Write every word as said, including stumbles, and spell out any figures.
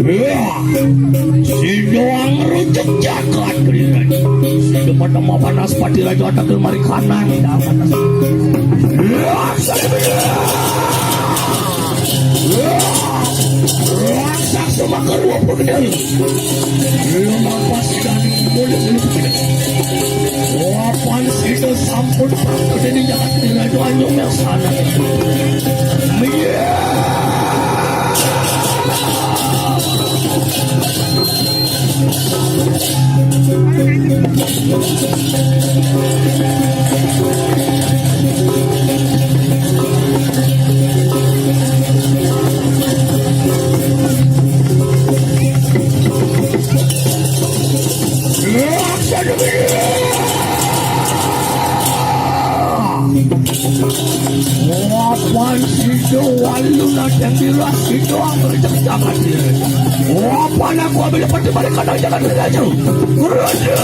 Wah, si doang rujuk jagat beneran. Si depan nama panas pati raja ada kemari kanan. Wah, raksasa maka dua puluh kedai. Belum apa sih dari mulut mulut. Wapan sida sampun patut dene nyakat diraja anyong mirsani. Iya. Wapan sida walu nadeng dira sida angrejek jagat dira. Wapan aku ambil pati balik kadang jagat dira. Raja!